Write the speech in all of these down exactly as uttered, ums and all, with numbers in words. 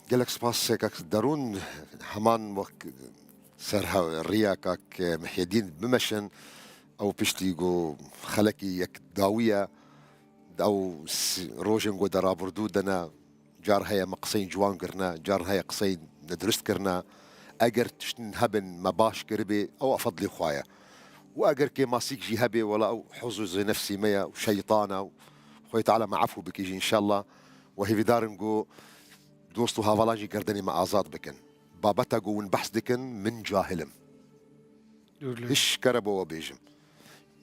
Gelek spas kak Derûn, heman wek ser he-, riya kak Mihyedîn bimeşin, ew piştî ku xelekî yek dawiye, ew s-, rojên ku de rabirdû de ne, car heye me qiseyên ciwan kirine, car heye qiseyên nedurist kirine. Eger tiştin hebin me baş kiribê, ew a fedlê xwe ye. Û eger kêmasîk jî hebê, wela ew huzûzê nefsî me ye û şeytan e û Xwedê Teala me efû bike jî înşallah. Û hêvîdar in ku dost û hevalan jî gerdenê me azad bikin. Babeta ku hûn behs dikin, min cahil im. Dûr li wî. Hiş kere bo we bêjim.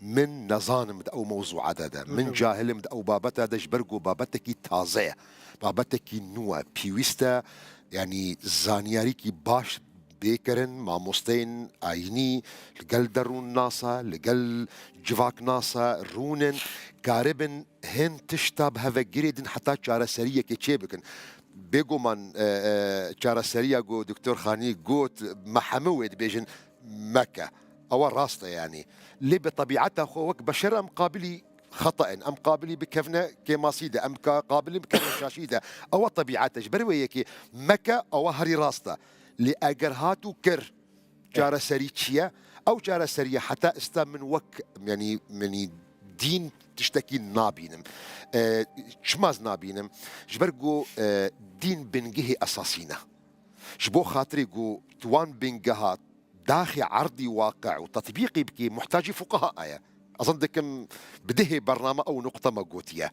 Min nezanim di ew mewzûa de de. Dûr li wî. Min cahil im di ew babeta de, ji ber ku babetekî taze ye. Babetekî nû ye. Pêwîst e, yanî zanyarîkî baş bê kirin, mamosteyên ayînî li gel derûnnasa, li gel civaknasa rûnin, karibin hin tişta bi heve girêdin heta çareseriyekê çêbikin. Bêguman, e, e, çareseriya ku Doktor Xanî got, me hemû wê dibêjin meke. Ewa rast e yanî. Lê bi tebîeta xwe wek beşer em qabilî xeta in. Em qabilî bikevine kêmasî de. Em ka-, qabilî bikevine şaşî de. Ewa tebîet e. Ji ber wê yekê meke, ewa herî rast e. Lê eger hat û kir, çareserî çi ye? Ew çareseriye heta ista min wek, yanî, yanî dîn tiştekî nabînim. E, çima ez nabînim? Ji ber ku, e, dîn bingehê esasî ne. Ji bo xatirê ku tu wan bingeha daxê erdî waqi û tetbîqî bikî, muhtacî fuqeha ye. Ez zan dikim bi dihê bername ew nuqte me gotiye.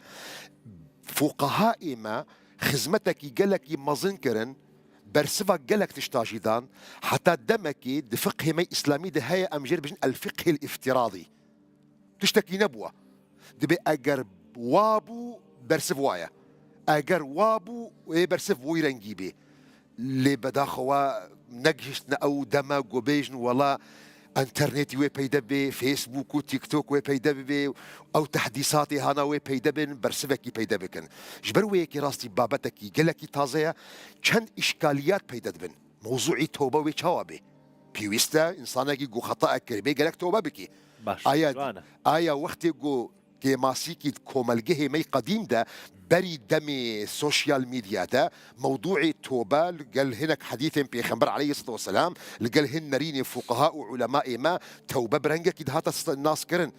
Fuqehaê me xizmetekî gelekî mezin kirin, bersiva gelek tişta jî dan, heta demekî di fiqhê me îslamî de heye, em jê re bijin el-fiqhil îftiradî. Tiştekî nebûye. Dibê eger wa bû, bersiv wa ye. Eger wa bû, ê bersiv wî rengî bê. Lê bedaxewa negihiştine ew deme ku bêjin wela enternetî wê peyde bê, Facebook û TikTok wê peyde bibê, ew tehdîsatê hana wê peyde bin, bersivekî peyde bikin. Ji ber wê yekê rastî babetekî gelekî taze ye, çend îşkaliyat peyde dibin. Mewzûî tobe wê çawa bê? Pêwîst e însanekî ku xetayek kiribê gelek tobe bikî. Baş, aya, ciwan e. Aya wextê ku kêmasîkî di komelgehê me yê qedîm de berî demê sosyal medya de mewdûê tobe li gel hinek hedîsên Pêxember aleyhisselatu vesselam, li gel hin nerînên fuqeha û ulemaê me tewbe bi rengekî dihate st-, naskirin.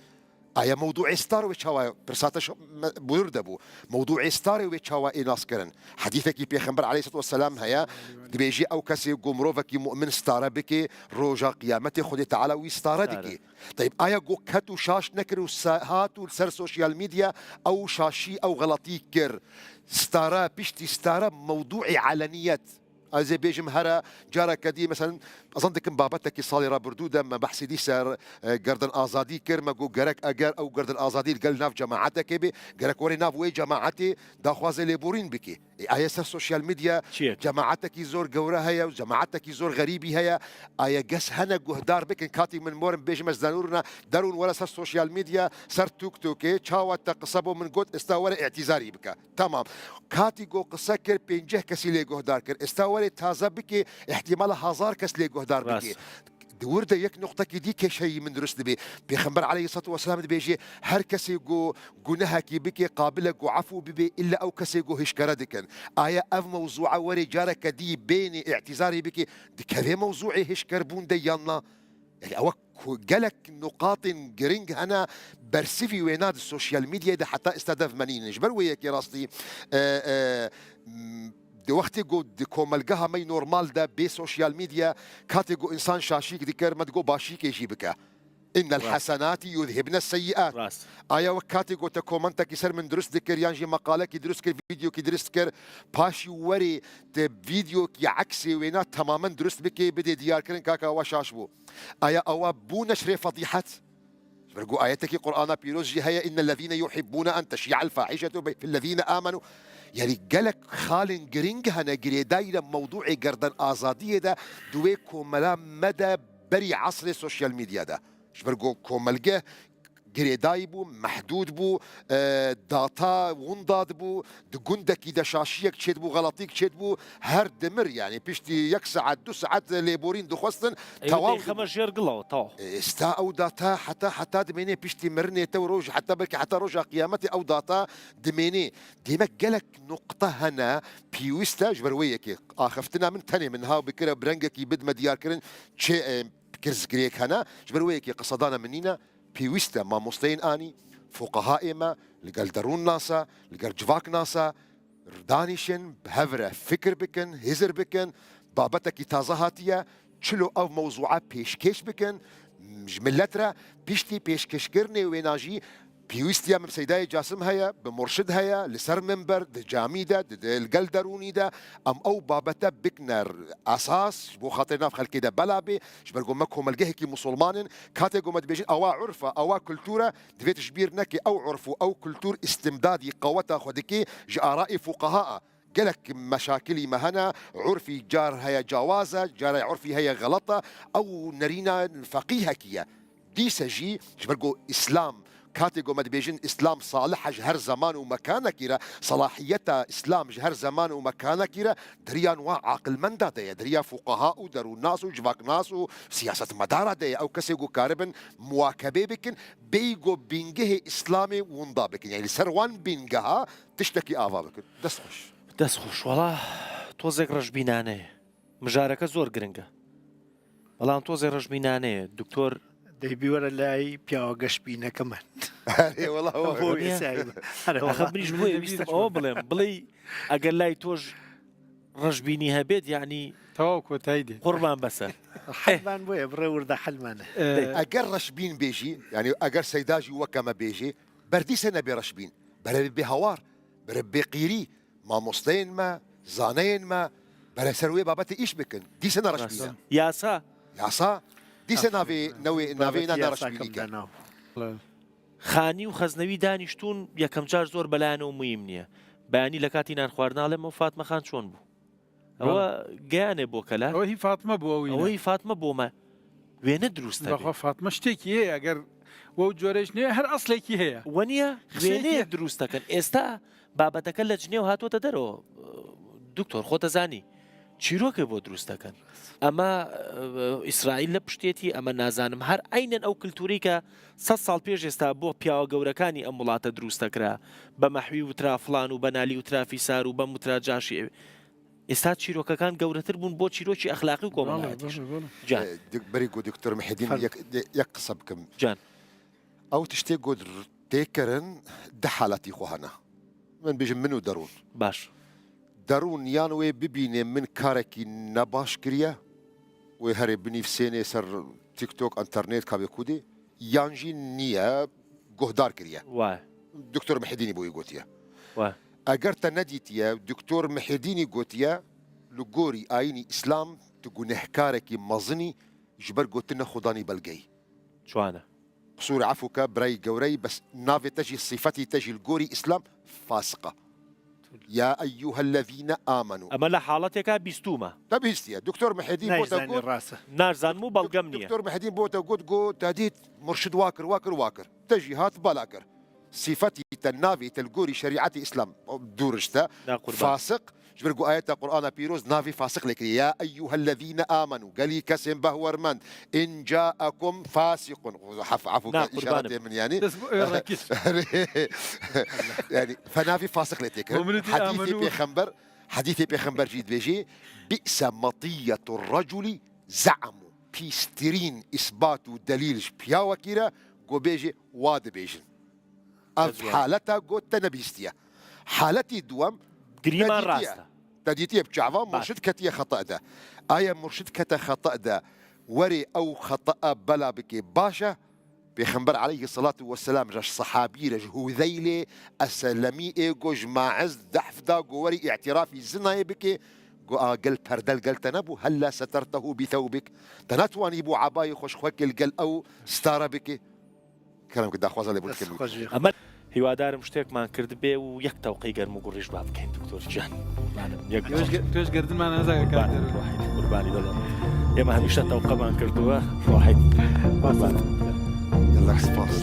Aya mewdûê star wê çawa ye? Pirsa te şo-, me-, bûr de bû. Mewdûê starê wê çawa ê naskirin? Hedîsekî Pêxember aleyhisselatu vesselam heye, dibêjî ew kesê ku mirovekî mu'min stare bike, roja qiyametê Xwedê Teala wî stare dike. Teyb, aya ku ket û şaş nekir û sa-, hat û li ser sosyal medya ew şaşî, ew xeletî kir. Stare, piştî stare mewdûê eleniyet. Ez ê bêjim here careke dî, mesela, ez zan dikim babetekî salê rabirdû de me behsî dî ser, e, gerden azadî kir, me got gerek eger ew gerden azadî li gel nav cemaetekê bê, gerek were nav wê cemaetê daxwazê lêborîn bike. Ê, aye ser sosyal medya cemaetekî zor gewre heye û cemaetekî zor xerîbî heye. Aye kes hene guhdar bikin, katî min morim bêjim ez zanûrina derûn were ser sosyal medya, ser TikTokê, çawa te qise bo min got, esta were îtîzarî bike. Tamam. Katî ku qise kir, pênceh kesî lê guhdar kir. Esta werê taze bikê, îhtimala hazar kes lê guhdar bikê. Rast. Di wir de yek nuqtekî dî kêşeyî min dirust dibê. Pêxember aleyhisselatu vesselam dibêje, her kesê ku gunehekî bikê, qabil e ku efû bibê, îlla ew kesê ku hişkere dikin. Aya ev mewzûa werê careke dî bênê îtîzarê bikê, dikevê mewzûê hişkerbûn de yan na? Yanî ew ku gelek nuqatên giring hene, bersivî wêna di sosyal medyayê de heta êsta dev menînin. Ji ber wê yekê rastî, e, e, m, di wextê ku di komelgeha me yê normal de bê sosyal medya, katê ku însan şaşîk dikir, me digot başîkê jî bike. Innel Rast. Hesenatî yuzhibne seyyiat. Rast. Aya wek katê ku te komentekî ser min dirust dikir, yan jî meqalekî dirust kir, vîdeokî dirust kir, paşî werê te vîdeokî, eksê wêna temamen dirust bikê, bidê diyarkirin kaka we şaş bû. Aya ewa bû neşrê fedîhet? Ji ber ku ayetekî Qur'ana Pîroz jî heye, "Innellezîne yuhibbûne en teşî'el fahîşetu be-, fillezîne âmenû." Yanî gelek xalên giring hene girêdayî de mewdûê gerden azadiyê de di wê komela me de berî esrê sosyal medya de. Ji ber ku komelge girêdayî bû, mehdûd bû, e, data winda dibû, di gundekî de şaşiyek çêdibû, xeletîk çêdibû, her dimir, yanî piştî yek saet, du saet lêborîn dixwestin, Ew tewal dê xeme dibû. Jêr gila, taw. E, êsta ew data heta, heta dimênê piştî mirinê te û roj, heta belkî heta roja qiyametê ew data dimênê. Demek gelek nuqte hene, pêwîst e ji ber wê yekê axiftina min tenê min ha bikire bi rengekî bidime diyarkirin çi, e, pirsgirêk hene, ji ber wê yekê qisedana min nîne, pêwîst e mamosteyên anî, fuqehaê me, li gel derûnnasa, li gel civaknasa, danîşin, bi hev re fikir bikin, hizir bikin, babetekî taze hatiye, çilo ev mewzûa pêşkêş bikin, ji millet re, piştî pêşkêşkirinê wêna jî, pêwîstiya min bi Seydayê Casim heye, bi murşid heye, li ser minber, di camî de, di, di, li gel derûnî de, em ew babete bikine esas, ji bo xatirê nav xelkê de bela bê, ji ber ku me komelgehekî musulman in, katê ku me dibêjin, ewa urf e, ewa kultur e, divê tu ji bîr nekî ew urf û ew kultur îstimdadî qeweta xwe dikê ji arayê fuqeha e. Gelek meşakilî me hene, urfî car heye cawaz e, cara urfî heye xelet e, ew nerîna feqîhekî ye. Dîse jî, ji ber ku Îslam, katê ku me dibêjin Îslam salih e ji her zeman û mekanekî re, selahiyeta Îslam ji her zeman û mekanekî re di riya wan aqilmenda de ye, di riya fuqeha û derûnnas û civaknas û siyasetmedara de ye. Ew kesê ku karibin muwakebê bikin, bêyî ku bîngehê Îslamê winda bikin. Yanî li ser wan bîngeha tiştekî ava bikin. Dest xweş. Dest xweş. Wala tozek reşbînane ye. Mijareke zor giring e. Belam tozê reşbînane ye. Doktor Dê bî were lay piyawa geşbîneke me. Erê, wela Bo were. Niye? Wê sey be. Erê, Axa wela. Min ji bo wîstim ew bilêm. Bilê eger lay toj reşbînî hebêt, yanî Tewaw kotayî dê. Qurban bese. Helman boye, bi rê wir de helmane. Ee, Eger reşbîn bêjî, yanî eger Seyda jî weke me bêjî, ber dîse nebe reşbîn. Bere bê hawar, bere bê qîrî, mamosteyên me, zaneyên me, bere ser wê babetê îş bikin. Dîse ne reşbîn e. Yasa. Yasa. Dîse navê, navê, navê înan ne reşbînî ke. Xanî û xeznewî danîştûn yekem car zor belayane û muhîm niye. Beyanî li katî nan xwarin alê me û Fatme Xan çon bû? Ewa geyane bo kela. Ew hî Fatme bû, ew Ew hî Fatme bo me. Wê ne dirust hebe. Bexwe Fatme ştêkî heye, eger we corê ji nê her eslekî heye. We niye, wê Ştêkî nê ye. Dirust dekin. Êsta babeteke li ji nêw hatote dero. Doktor, xwe te zanî. Çîrokê bo dirust dekin. Ema, e, Îsraîl li piştêtî, ema nazanim. Her eynen ew kulturî ke sed sal pêş êsta bo piyawa gewrekanî em wilate dirust dekira. Be mehwî witra filan û be nalî witra fîsar û be witra caşî. Êsta çîrokekan gewretir bûn bo çîrokî exlaqî û komelhatî. Bale, bale, bale. Can. E, dik-, berî ku Doktor Mihedîn Efendim. Yek, yek qise bikim. Can. Ew tiştê ku tê kirin, du haletî xwe hene. Min bêjin min û derûn. Baş. Derûn yan wê bibîne min karekî nebaş kiriye, wê herê binîvsênê ser TikTok, înternet, ka bê kudê, yan jî niye guhdar kiriye. Wa. Doktor Mihedînî bo wî gotiye. Wa. Eger te nedîtiye, Doktor Mihedînî gotiye, li gorî ayînî Îslam tu gunehkarekî mezinî ji ber gotinê Xudanî belgeyî. Çi wane? Qisûr efû ke birayî gewreyî, bes navê te jî, sîfetî te jî li gorî Îslam fasiq e. Ya eyyuhellezîne amenû. Ema li haletêka bîstûm e. Te bihîstiye. Doktor Mihedîn bo te Nayzanî got, rast e. Nazanim û belgem niye. Doktor Mihedîn bo te got, got, te dît, murşid wa kir, wa kir, wa kir. Te jî hat bala kir. Sîfetî te, navê te li gorî şerîetê Îslam dûr işte. Na qurban. Fasiq. Ji ber ku ayeta Qur'ana pîroz navê fasiq lê kiriye. Ya eyyuhellezîne amenû. Gelî kesên behwermend. In ca'ekum fasiqun. Hef-, efû Na ke qurbanim. Îşaretê min yanî. Dest bu, e, rakî. Yani, fe navê fasiq lê tê kirin. Mu'minû tê Hadîsê amenû. Pêxember, hadîsê pêxember jî dibêjê, "Bi'se matiyyetur raculi za'mu." Pîstirîn îsbat û delîl ji piyawekî re, ku bêjê, wa dibêjin. Ev Ezwa. Haleta got te nebîstiye. Haletî duwem, Girîman te dîtiye. Rast e. Te dîtiye bi çava Baş. Murşid ketiye xeta de. Aye murşid kete xeta de, werê ew xeta bela bike, baş e. Pêxember aleyhi salatu vesselam re ji sehabî re ji Hûzeylê Eslemî ê got ji Maiz Dehf da got werî îtirafî zinayê bike. Got a gel perde li gel te nebû? Hella setertehu bi thewbik. Te netwanî bû ebayê xwe ji xwe kê li gel ew stare bike? Kerem ki daxwaza lê bû Dest dikim. Xweş bî. Ema hîwadarim ştêkman kirdibe û yek tewqey germ û gurî ji ba bikeyin, Doktor Can. Yek Toj ge-, toj gerdin man ez aga Qurban, kadir. Wahid, qurbanî bela. Ema hemîşe tewqeman kirdiwe. Wahid. Qurban. Yallah, spas.